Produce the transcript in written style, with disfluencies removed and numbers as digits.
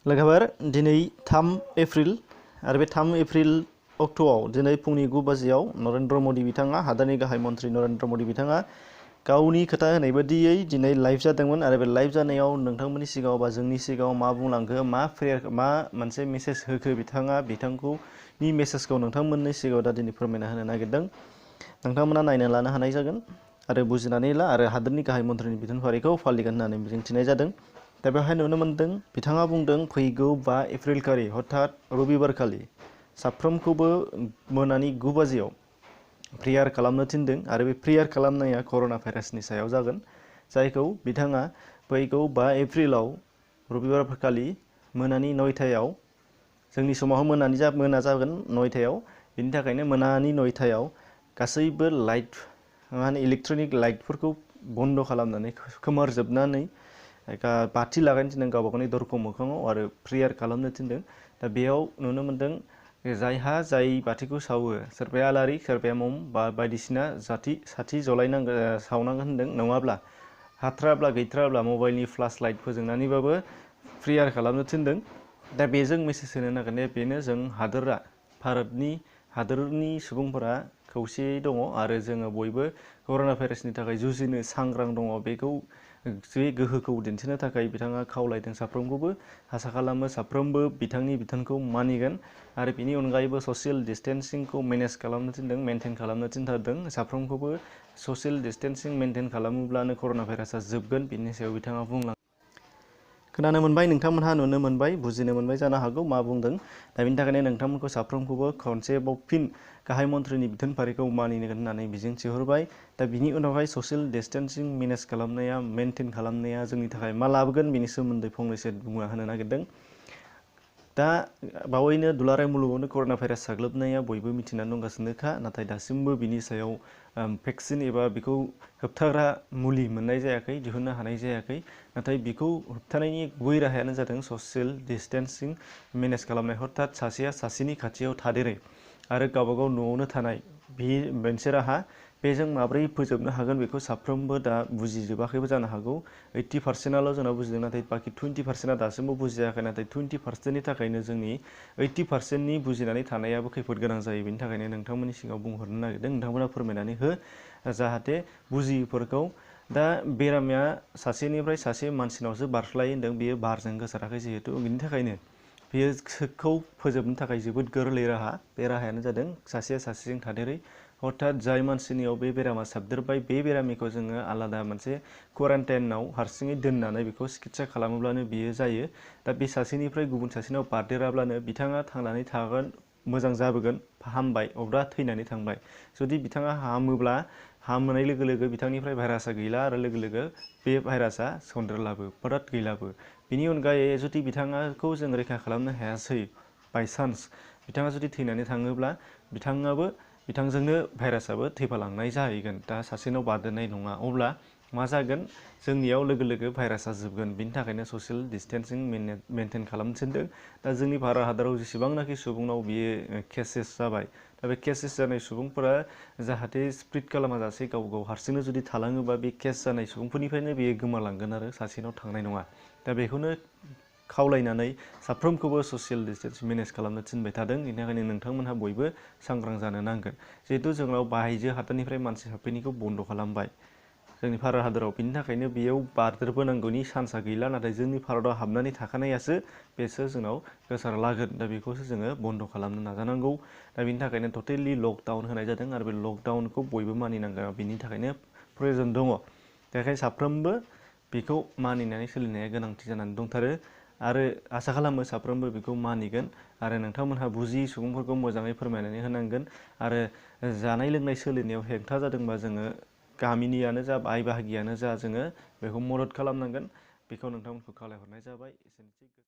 लोगोफोर दिनै 3 एप्रिल आरो बे 3 एप्रिल अक्ट'आव दिनै फुंनि 9 बाजियाव नरेन्द्र मदि बिथाङा हादोरनि गाहाय मन्थ्रि नरेन्द्र मदि बिथाङा गावनि खोथा होनाय बायदियै दिनै लाइभ जादोंमोन आरो बे लाइभ जानायाव नोंथांमोननि सिगाङाव बा जोंनि सिगाङाव मा बुंलांखो मा मोनसे मेसेज होखो बिथांनि मेसेजखौ नोंथांमोननि सिगाङाव दा दिनै फोरमायना होनो नागिरदों। नोंथांमोना नायना लानो हानाय जागोन आरो बुजिनानै ला आरो हादोरनि गाहाय मन्थ्रिनि बिथोनफारिखौ फालिगोन होननानै मिजिंथिनाय जादों। दा बेवहाय नुनो मोन्दों बिथाङा बुंदों फैगौ 5 एप्रिल खालि हथात रबिबारखालि साफ्रोमखौबो मोनानि 9 बाजियाव प्रेयार खालामनो थिनदों आरो बे प्रेयार खालामनाया कर'ना भाइरासनि सायाव जागोन जायखौ बिथाङा फैगौ 5 एप्रिलाव रबिबारखालि मोनानि 9टायाव जोंनि समाव मोना जागोन 9टायाव बिनि थाखायनो मोनानि 9टायाव गासैबो लाइट इलेक्ट्रनिक लाइटफोरखौ बन्द खालामनानै खोमोरजोबनानै बाथि लागायनो थिनदों गावबा गावनि दरखं मोखाङाव आरो प्रेयार खालामनो थिनदों। दा बेयाव नुनो मोन्दों जायहा जाय बाथिखौ सावो सोरबाया आलारि सोरबाया मम बा बायदिसिना साथि सावनांगोन होन्दों नङाब्ला हाथ्राब्ला गैथ्राब्ला मबाइलनि फ्लास लाइट फोजोंनानैबाबो प्रेयार खालामनो थिनदों। दा बेजों मेसेज होनो नागिरनाया बेनो जों हादोरनि सुबुंफोरा खौसेयै दङ आरो जोङो बयबो कर'ना भाइरासनि थाखाय जुजिनो सांग्रां दङ बेखौ बे गोहोखौ दिन्थिनो थाखाय बिथाङा खावलायदों साफ्रोमखौबो आसा खालामो साफ्रोमबो बिथांनि बिथोनखौ मानिगोन आरो बिनि अनगायैबो ससियेल डिस्टेन्सिंखौ मेनेज खालामनो थिनदों मेनटेन खालामनो थिनथारदों साफ्रोमखौबो ससियेल डिस्टेन्सिं मेनटेन खालामोब्लानो कर'ना भाइरासआ जोबगोन बिनि सायाव बिथाङा बुंलांदों। खोनानो मोनबाय नोंथांमोनहा नुनो मोनबाय बुजिनो मोनबाय जानो हागौ मा बुंदों। दा बिनि थाखायनो नोंथांमोनखौ साफ्रोमखौबो खनसेबाव फिन गाहाय मन्थ्रिनि बिथोनफारिखौ मानिगोन होननानै मिजिंथिहरबाय। दा बिनि उनावहाय ससियेल डिस्टेन्सिं मेनेज खालामनाया मेनटेन खालामनाया जोंनि थाखाय मा लाबोगोन बिनि सोमोन्दै फंनैसो बुंना होनो नागिरदों। दा बावैनो दुलाराय मुलुगावनो कर'ना भाइरास साग्लोबनाया बयबो मिथिनानै दंगासिनोखा नाथाय दासिमबो बिनि सायाव भेक्सिन एबा बेखौ होबथाग्रा मुलि मोननाय जायाखै दिहुननो हानाय जायाखै। नाथाय बेखौ होबथानायनि गुबै राहायानो जादों ससियेल डिस्टेन्सिं मेनेज खालामनाय हथात सासेया सासेनि खाथियाव थादेरै आरो गावबागाव न'आवनो थानाय बे मोनसे राहा। बेजों माब्रै फोजोबनो हागोन बेखौ साफ्रोमबो दा बुजिजोबाखैबो जानो हागौ 80%आल' जोंनाव बुजिदों नाथाय बाखि 20%आ दासिमबो बुजियाखै नाथाय 20%नि थाखायनो जोंनि 80%नि बुजिनानै थानायाबो खैफोद गोनां जायो बेनि थाखायनो नोंथांमोननि सिगाङाव बुंहरनो नागिरदों नोंथांमोना फोरमायनानै हो जाहाथे बुजियिफोरखौ। दा बेरामिया सासेनिफ्राय सासे मानसिनावसो बारस्लायो होन्दों बेयो बारजों गोसाराखै जिहेतु बिनि थाखायनो बेखौ फोजोबनो थाखाय जोबोद गोरलै राहा बे राहायानो जादों सासेया सासेजों थादेरै हथात जाय मानसिनियाव बे बेरामा साबदेरबाय बे बेरामिखौ जोङो आलादा मोनसे क्वारेन्टाइनाव हारसिङै दोननानै बेखौ सिकित्सा खालामोब्लानो बियो जायो। दा बे सासेनिफ्राय गुबुन सासेनाव बारदेराब्लानो बिथाङा थांनानै थागोन मोजां जाबोगोन फाहामबाय अब्ला थैनानै थांबाय। जुदि बिथाङा हामोब्ला हामनाय लोगो लोगो बिथांनिफ्राय भाइरासआ गैला आरो लोगो लोगो बे भाइरासआ सन्देरलाबो हथात गैलाबो। बिनि अनगायै जुदि बिथाङाखौ जों रैखा खालामनो हायासै बायसान्स बिथाङा जुदि थैनानै थाङोब्ला बिथांजोंनो भाइरासआबो थैफालांनाय जाहैगोन। दा सासेनाव बारदेरनाय नङा अब्ला मा जागोन जोंनियाव लोगो लोगो भाइरासआ जोबगोन। बिनि थाखायनो ससियेल डिस्टेन्सिं मेनटेन खालामनो थिनदों। दा जोंनि भारत हादराव जेसेबांनाखि सुबुंनाव बियो केसेस जाबाय दा बे केसेस जानाय सुबुंफोरा जाहाथे स्प्रिड खालामाजासे गाव गाव हारसिंनो जुदि थालाङोबा बे केस जानाय सुबुंफोरनिफ्रायनो बेयो गोमालांगोन आरो सासेनाव थांनाय नङा। दा बेखौनो खावलायनानै साफ्रोमखौबो ससियेल डिस्टेन्स मेनेज खालामनो थिनबाय थादों। बेनि थाखायनो नोंथांमोनहा बयबो सांग्रां जानो नांगोन। जिहेतु जोंनाव बायजो हादरनिफ्राय मानसि हाबफैनायखौ बन्द खालामबाय जोंनि भारत हादराव बिनि थाखायनो बेयाव बारदेरबोनांगौनि चान्सआ गैला नाथाय जोंनि भारताव हाबनानै थाखानायासो बेसो जोंनाव गोसारलागोन। दा बेखौसो जोङो बन्द खालामनो नाजानांगौ। दा बिनि थाखायनो टटेलि लकडाउन होनाय जादों आरो बे लकडाउनखौ बयबो मानिनांगोन बिनि थाखायनो प्रयजन दङ। बेखायनो साफ्रोमबो बेखौ मानिनानै सोलिनाया गोनांथि जानानै दंथारो आरो आसा खालामो साफ्रोमबो बेखौ मानिगोन आरो नोंथांमोनहा बुजियै सुबुंफोरखौ मोजाङै फोरमायनानै होनांगोन आरो जानाय लोंनाय सोलिनायाव हेंथा जादोंबा जोङो गामिनियानो जा बाय बाहागियानो जा जोङो बेखौ मदद खालामनांगोन बेखौ नोंथांमोनखौ खावलायहरनाय जाबाय। एसेनोसै।